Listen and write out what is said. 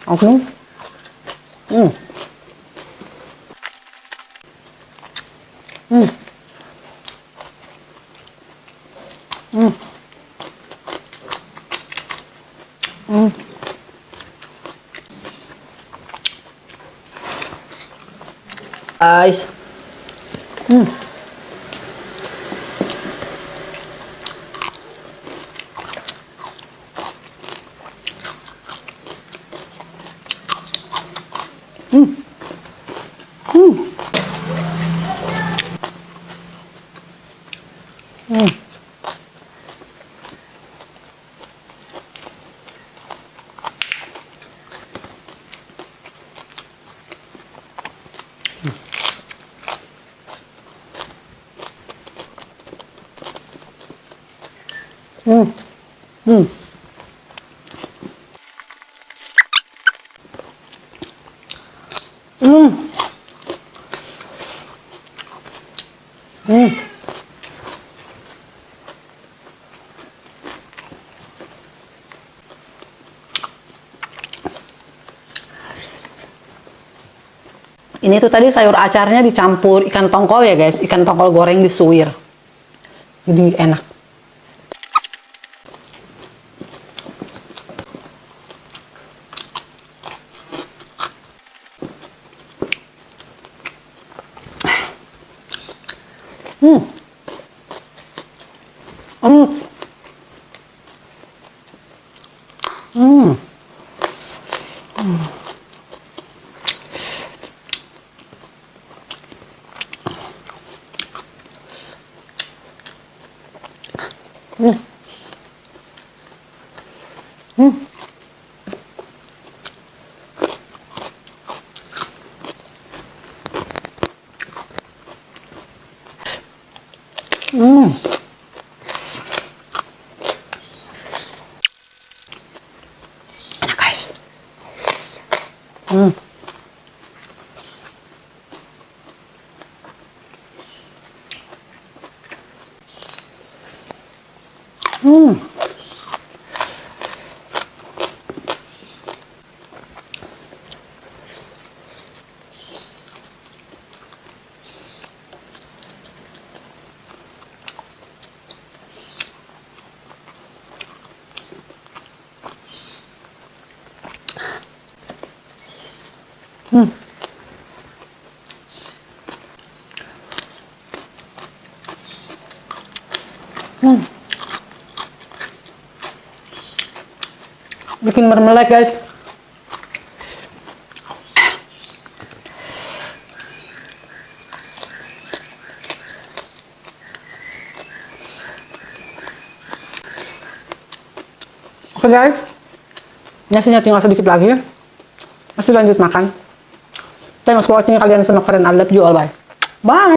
Oke. Guys. Ini tuh tadi sayur acarnya dicampur ikan tongkol ya guys, ikan tongkol goreng disuwir. Jadi enak. Enak guys. Bikin mermelek guys. Oke guys, nasinya tinggal sedikit lagi. Masih lanjut makan. Thanks for watching, kalian semua keren. I love you all. Bye. Bye.